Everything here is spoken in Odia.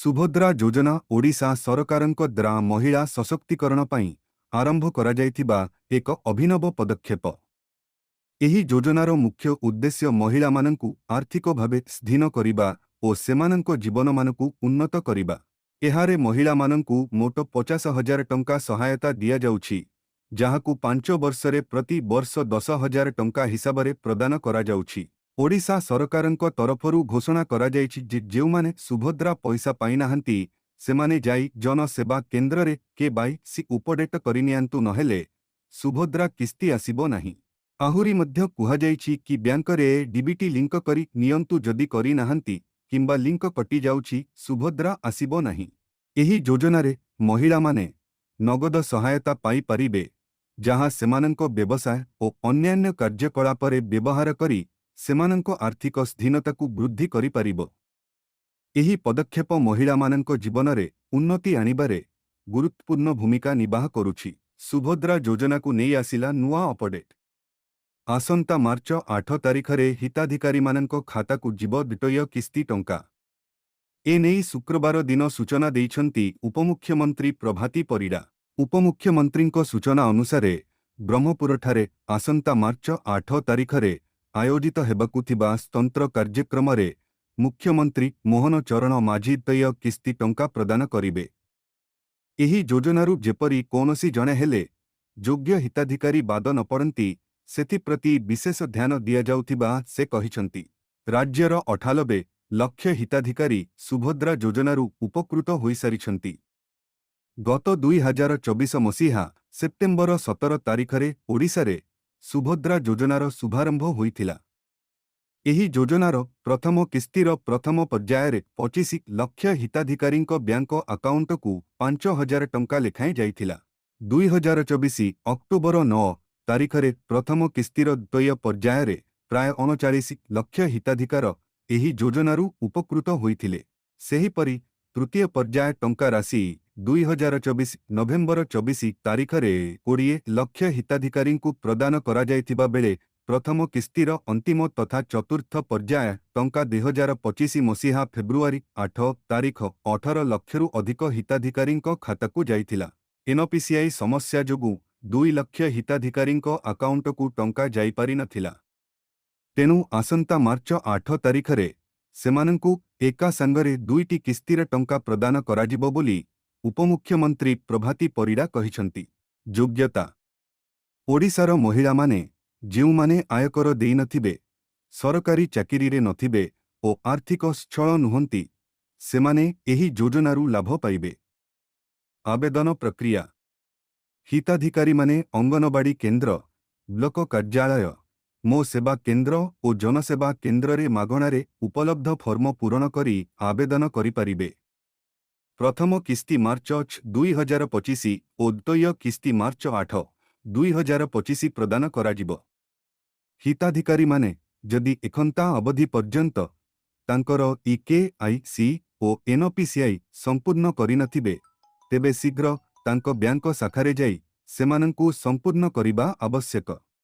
ସୁଭଦ୍ରା ଯୋଜନା ଓଡ଼ିଶା ସରକାରଙ୍କ ଦ୍ୱାରା ମହିଳା ସଶକ୍ତିକରଣ ପାଇଁ ଆରମ୍ଭ କରାଯାଇଥିବା ଏକ ଅଭିନବ ପଦକ୍ଷେପ। ଏହି ଯୋଜନାର ମୁଖ୍ୟ ଉଦ୍ଦେଶ୍ୟ ମହିଳାମାନଙ୍କୁ ଆର୍ଥିକ ଭାବେ ସ୍ୱାଧୀନ କରିବା ଓ ସେମାନଙ୍କ ଜୀବନମାନକୁ ଉନ୍ନତ କରିବା। ଏହାରେ ମହିଳାମାନଙ୍କୁ ମୋଟ 50,000 ଟଙ୍କା ସହାୟତା ଦିଆଯାଉଛି, ଯାହାକୁ 5 ବର୍ଷରେ ପ୍ରତି ବର୍ଷ 10,000 ଟଙ୍କା ହିସାବରେ ପ୍ରଦାନ କରାଯାଉଛି। ଓଡ଼ିଶା ସରକାରଙ୍କ ତରଫରୁ ଘୋଷଣା କରାଯାଇଛି ଯେ ଯେଉଁମାନେ ସୁଭଦ୍ରା ପଇସା ପାଇନାହାନ୍ତି, ସେମାନେ ଯାଇ ଜନସେବା କେନ୍ଦ୍ରରେ କେୱାଇସି ଅପଡେଟ୍ କରିନିଅନ୍ତୁ, ନହେଲେ ସୁଭଦ୍ରା କିସ୍ତି ଆସିବ ନାହିଁ। ଆହୁରି ମଧ୍ୟ କୁହାଯାଇଛି କି ବ୍ୟାଙ୍କରେ ଡିବିଟି ଲିଙ୍କ କରି ନିଅନ୍ତୁ ଯଦି କରିନାହାନ୍ତି କିମ୍ବା ଲିଙ୍କ କଟିଯାଉଛି, ସୁଭଦ୍ରା ଆସିବ ନାହିଁ। ଏହି ଯୋଜନାରେ ମହିଳାମାନେ ନଗଦ ସହାୟତା ପାଇପାରିବେ, ଯାହା ସେମାନଙ୍କ ବ୍ୟବସାୟ ଓ ଅନ୍ୟାନ୍ୟ କାର୍ଯ୍ୟକଳାପରେ ବ୍ୟବହାର କରି ସେମାନଙ୍କ ଆର୍ଥିକ ସ୍ୱାଧୀନତାକୁ ବୃଦ୍ଧି କରିପାରିବ। ଏହି ପଦକ୍ଷେପ ମହିଳାମାନଙ୍କ ଜୀବନରେ ଉନ୍ନତି ଆଣିବାରେ ଗୁରୁତ୍ୱପୂର୍ଣ୍ଣ ଭୂମିକା ନିର୍ବାହ କରୁଛି। ସୁଭଦ୍ରା ଯୋଜନାକୁ ନେଇ ଆସିଲା ନୂଆ ଅପଡେଟ୍। ଆସନ୍ତା ମାର୍ଚ୍ଚ 8 ତାରିଖରେ ହିତାଧିକାରୀମାନଙ୍କ ଖାତାକୁ ଯିବ ଦ୍ୱିତୀୟ କିସ୍ତି ଟଙ୍କା। ଏନେଇ ଶୁକ୍ରବାର ଦିନ ସୂଚନା ଦେଇଛନ୍ତି ଉପମୁଖ୍ୟମନ୍ତ୍ରୀ ପ୍ରଭାତୀ ପରିଡ଼ା। ଉପମୁଖ୍ୟମନ୍ତ୍ରୀଙ୍କ ସୂଚନା ଅନୁସାରେ, ବ୍ରହ୍ମପୁରଠାରେ ଆସନ୍ତା ମାର୍ଚ୍ଚ 8 ତାରିଖରେ ଆୟୋଜିତ ହେବାକୁ ଥିବା ସ୍ୱତନ୍ତ୍ର କାର୍ଯ୍ୟକ୍ରମରେ ମୁଖ୍ୟମନ୍ତ୍ରୀ ମୋହନ ଚରଣ ମାଝୀ ଦ୍ୱିତୀୟ କିସ୍ତି ଟଙ୍କା ପ୍ରଦାନ କରିବେ। ଏହି ଯୋଜନାରୁ ଯେପରି କୌଣସି ଜଣେ ହେଲେ ଯୋଗ୍ୟ ହିତାଧିକାରୀ ବାଦ ନ ପଡ଼ନ୍ତି, ସେଥିପ୍ରତି ବିଶେଷ ଧ୍ୟାନ ଦିଆଯାଉଥିବା ସେ କହିଛନ୍ତି। ରାଜ୍ୟର 98 ଲକ୍ଷ ହିତାଧିକାରୀ ସୁଭଦ୍ରା ଯୋଜନାରୁ ଉପକୃତ ହୋଇସାରିଛନ୍ତି। ଗତ 2024 ମସିହା ସେପ୍ଟେମ୍ବର 17 ତାରିଖରେ ଓଡ଼ିଶାରେ ସୁଭଦ୍ରା ଯୋଜନାର ଶୁଭାରମ୍ଭ ହୋଇଥିଲା। ଏହି ଯୋଜନାର ପ୍ରଥମ କିସ୍ତିର ପ୍ରଥମ ପର୍ଯ୍ୟାୟରେ 25 ଲକ୍ଷ ହିତାଧିକାରୀଙ୍କ ବ୍ୟାଙ୍କ ଆକାଉଣ୍ଟକୁ 5,000 ଟଙ୍କା ଲେଖାଏଁ ଯାଇଥିଲା। 2024 ଅକ୍ଟୋବର 9 ତାରିଖରେ ପ୍ରଥମ କିସ୍ତିର ଦ୍ୱିତୀୟ ପର୍ଯ୍ୟାୟରେ ପ୍ରାୟ 39 ଲକ୍ଷ ହିତାଧିକାର ଏହି ଯୋଜନାରୁ ଉପକୃତ ହୋଇଥିଲେ। ସେହିପରି ତୃତୀୟ ପର୍ଯ୍ୟାୟ ଟଙ୍କା ରାଶି 2024 ନଭେମ୍ବର 24 ତାରିଖରେ 20 ଲକ୍ଷ ହିତାଧିକାରୀଙ୍କୁ ପ୍ରଦାନ କରାଯାଇଥିବା ବେଳେ ପ୍ରଥମ କିସ୍ତିର ଅନ୍ତିମ ତଥା ଚତୁର୍ଥ ପର୍ଯ୍ୟାୟ ଟଙ୍କା 2025 ମସିହା ଫେବୃଆରୀ 8 ତାରିଖ 18 ଲକ୍ଷରୁ ଅଧିକ ହିତାଧିକାରୀଙ୍କ ଖାତାକୁ ଯାଇଥିଲା। ଏନପିସିଆଇ ସମସ୍ୟା ଯୋଗୁଁ 2 ଲକ୍ଷ ହିତାଧିକାରୀଙ୍କ ଆକାଉଣ୍ଟକୁ ଟଙ୍କା ଯାଇପାରିନଥିଲା। ତେଣୁ ଆସନ୍ତା ମାର୍ଚ୍ଚ 8 ତାରିଖରେ ସେମାନଙ୍କୁ ଏକା ସାଙ୍ଗରେ ଦୁଇଟି କିସ୍ତିର ଟଙ୍କା ପ୍ରଦାନ କରାଯିବ ବୋଲି ଉପମୁଖ୍ୟମନ୍ତ୍ରୀ ପ୍ରଭାତୀ ପରିଡ଼ା କହିଛନ୍ତି। ଯୋଗ୍ୟତା: ଓଡ଼ିଶାର ମହିଳାମାନେ, ଯେଉଁମାନେ ଆୟକର ଦେଇନଥିବେ, ସରକାରୀ ଚାକିରିରେ ନଥିବେ ଓ ଆର୍ଥିକ ସଚ୍ଛଳ ନୁହନ୍ତି, ସେମାନେ ଏହି ଯୋଜନାରୁ ଲାଭ ପାଇବେ। ଆବେଦନ ପ୍ରକ୍ରିୟା: ହିତାଧିକାରୀମାନେ ଅଙ୍ଗନବାଡ଼ି କେନ୍ଦ୍ର, ବ୍ଲକ କାର୍ଯ୍ୟାଳୟ, ମୋ ସେବା କେନ୍ଦ୍ର ଓ ଜନସେବା କେନ୍ଦ୍ରରେ ମାଗଣାରେ ଉପଲବ୍ଧ ଫର୍ମ ପୂରଣ କରି ଆବେଦନ କରିପାରିବେ। ପ୍ରଥମ କିସ୍ତି ମାର୍ଚ୍ଚ 6, 2025 ଓ ଦ୍ୱିତୀୟ କିସ୍ତି ମାର୍ଚ୍ଚ 8, 2025 ପ୍ରଦାନ କରାଯିବ। ହିତାଧିକାରୀମାନେ ଯଦି ଏଖନ୍ତା ଅବଧି ପର୍ଯ୍ୟନ୍ତ ତାଙ୍କର ଇକେୱାଇସି ଓ ଏନପିସିଆଇ ସମ୍ପୂର୍ଣ୍ଣ କରିନଥିବେ, ତେବେ ଶୀଘ୍ର ତାଙ୍କ ବ୍ୟାଙ୍କ ଶାଖାରେ ଯାଇ ସେମାନଙ୍କୁ ସମ୍ପୂର୍ଣ୍ଣ କରିବା ଆବଶ୍ୟକ।